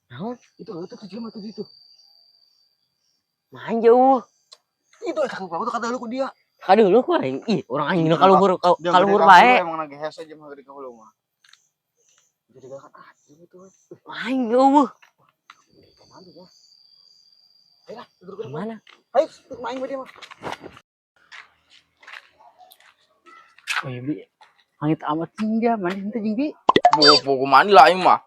Naon? Itu tuh jelema tuh itu. Main jauh. Itu eta aku tuh kata lu ku dia. Kadeuleuh ku aing. Ih, urang aing ka luhur Dia ka luhur gede bae. Emang lagi hese aja mah gede ka hulu mah. Jadi kan anjing itu. Aing jauh. Mana ya? Ayo lah, duduk duduk. Mana? Ayo, duduk main dia mah. Oh iya, Bi. Hangit amat tinggal, mandi henteu jeung Bi. Buku mandi lah aing mah.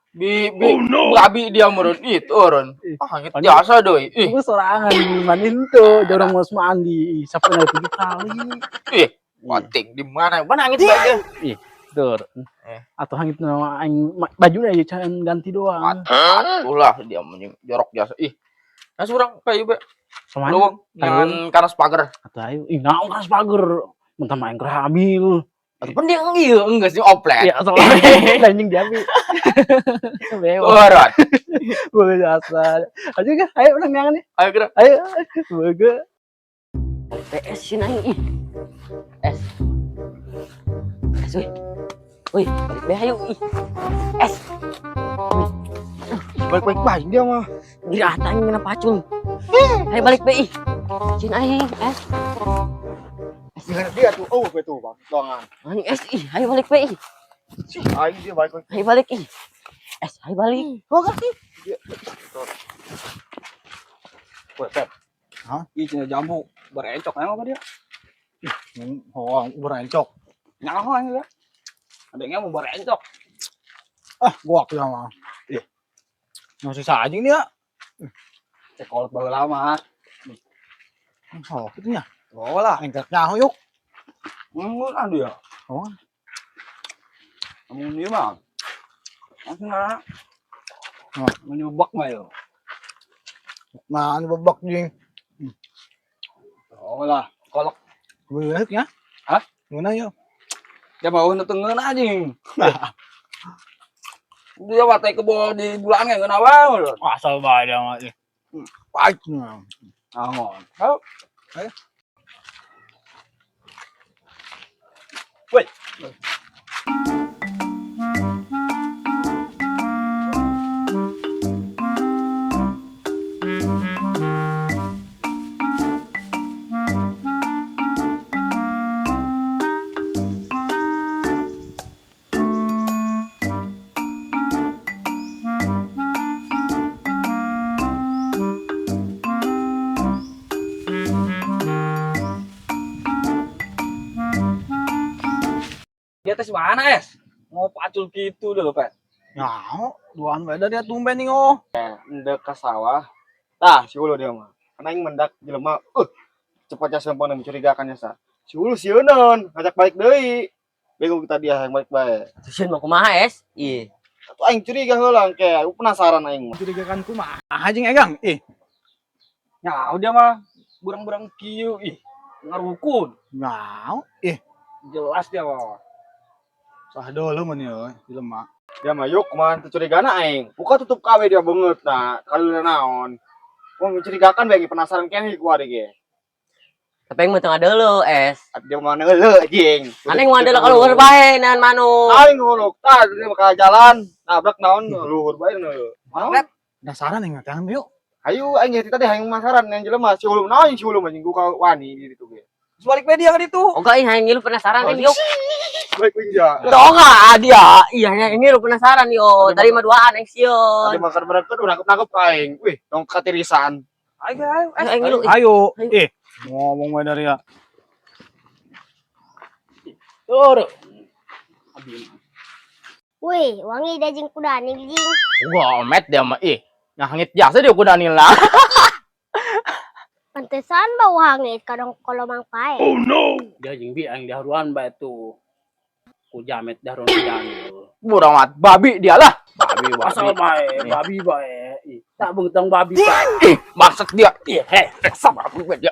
Bi bi babi dia meureun itu eureun. Ah hangit jasa deui. Ih, Gua sorangan mandi henteu, jorong mau mandi. Ih, sampai naik 7 kali. ih, wating di mana? Mana hangit bae dia? Tur. Eh. Atau hangit nama aing baju aja can ganti doang. Atulah dia mending jorok jasa. Ih. Nah, surang kayak be. Sama Leuweung ngan kanas pagar. Atau ayo, ih naon kanas pagar. Mentah main keur hamil. Ataupun dia ieu enggak sih oplet. Ya soalnya anjing diambil. Bewa. Eureun. Boleh jasa. Ayo kan, ayo ulang jangan nih. Ayo gerak. Ayo. Boga. PS sih aing ih. S. S wih. Wih, balik bae ayo ih. S. Balik-balik bae dia mah. Dirata aing kena pacul. Ayo balik bae ih. Cin aing S. Gimana dia tuh? Oh, betul Bang. Dongan. Anjing S ih, ayo balik bae ih. Sih, aing dia balik-balik. Ayo balik ih. S, ayo balik. Oh, kan sih. Dia. Weh, Pep. Hah? Ih, cina jambu berencok emang apa dia? Oh, berencok. Nyaho ini dia. Ada yang mau berencok. Ah, gua aku yang mah. Iya. Yang susah anjing dia. Cekolot baheula lama. Oh, gitu nya. Oh lah. Engkek nyaho yuk. Ngun ah dia. Oh. Amun dia mah. Langsung lah. Oh. Menyubak mah yo. Nah, anu babak jeung. Oh lah, kolok. Beuleuh ya. Hah? Ngeunah yuk. Dia mau netengeun anjing. Dia watai kebo di bulan ngeunah wae. Asal bae dia mah. Pait. Angon. Ayo. Ayo. Woi. Di atas mana, Es? Mau pacul gitu deh, Pet. Nyaho, duaan beda dia tumben nih oh. Endek ke sawah. Tah, si Ulu dia mah. Karena aing mendak jelema, cepatnya sempon mencurigakan jasa. Si Ulu sieuneun, ngajak balik deui. Bego kita dia yang balik bae. Terus mau kumaha S? Ih. Atuh aing curiga heula engke, aku penasaran aing mah. Mencurigakan kumaha anjing egang. Ih, Nyaho dia mah burang-burang kieu ih. Ngarukun. nyaho. Ih, Jelas dia mah. sah dulu mun ieu jelema. Dia mah yuk kumaha teu curigana aing. Buka tutup kawe dia beungeut nah, kalau naon. Wah mencurigakan bae penasaran keneh ku ari ge. Tapi yang tengah dulu S. Dia mah neuleuh anjing. Aneh mau ada kalau luhur bae nahan manu. Aing nguluk tah dia bakal jalan, nabrak naon luhur bae neuleuh. Naon? Penasaran aing mah yuk. Ayo aing ge tadi hayang penasaran yang jelema si Ulu naon si Ulu anjing gua wani di ditu ge. Terus balik bae dia kan itu. Oke, ih hayang ngilu penasaran Oh, nih yuk. Baik wing ja. Tuh enggak dia. Iya hayang ngilu penasaran yo. Tadi mah duaan aing sieun. Tadi makan berangkat udah nangkep-nangkep aing. Wih, dong katirisan. Ayo, ayo, Ayo aing ngilu. ih. Ayo. Ayo. Ih, ngomong bae dari ya. Tur. Wih, wangi daging kuda nih, jing. Gomet dia mah ih. Ngahangit jasa dia kuda nila. Pantesan bau hangit kadang kolomang pae. Dia jeung Bi aing daharuan bae tuh. Ku jamet daharuan ku Daniel. Burang mat babi dia lah. Babi babi. Asal bae, babi bae. Ih, tak bengtang babi bae. Ih, maksud dia. Ih, heh. Sama aku dia.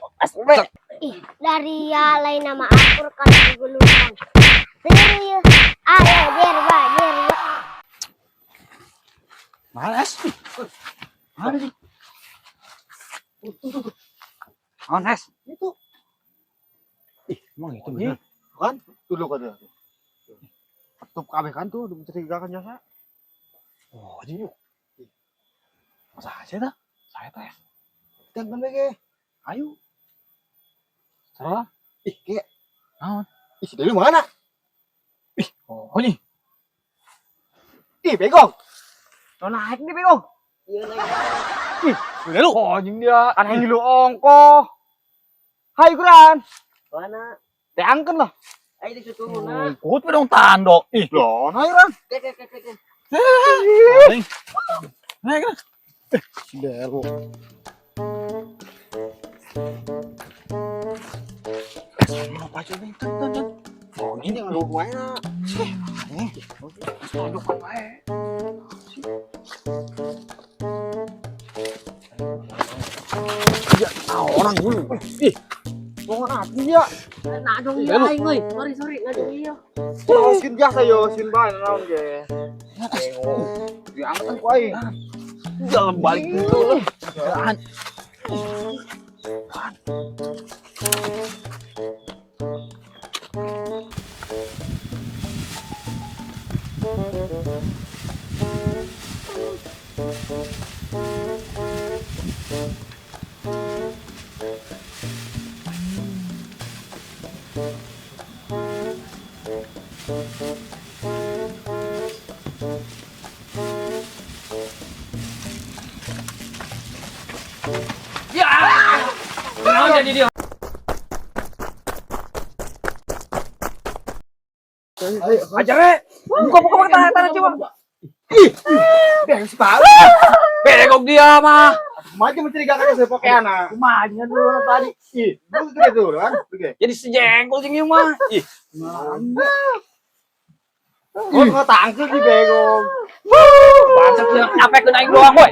Ih, dari ya lain nama akur kan digulungkan. Serius. Ayo, dirba, dirba. Mana es? Mana sih? Naon, Es? Itu Ih, emang itu bener. kan dulu kata. Tutup kabeh kan tuh, mencurigakan jasa. Oh, anjing yuk. Masa aja dah. Saya teh. Jangan ge. Ayo. Salah. Ih, kayak. Naon? Ih, si Delu mana? Oh, anjing. Ih, begong. Lo naik nih, begong. Iya naik. Udah lu. Oh, anjing dia. Kan yang lu ongkoh. Hai, Kuran. Mana? Teangkeun lah. Ayo di turun nah. Kut dong tandok. Ih. Loh, naik, Ran. Ke ke ke ke. ke. Anjing. Naik kan? Si Delu. Mau pacu nih. Tan tan tan. Oh, ini yang lu mana? Tonjokan wae. Ya, orang dulu. Ih. Wong ati ya. Nah dong iya aing euy. Sorry sorry ngajeng iya. Oh, sin biasa yo, sin bae naon ge. Bengong. Diangkat ku aing. Jalan balik gitu. Jalan. Ya. Kenapa jadi dia? Ajar we. Buka buka buka tangan tangan coba. Ih. Beng si Pak. Begok dia mah. Maju mencurigakan saya pakaian. Kumaha dulu tadi. Ih, lu gede tuh kan? Oke. Jadi sejengkol jeung ieu mah. Ih, Gua nggak tangkil di begong. bangsat dia capek ke aing doang, boy.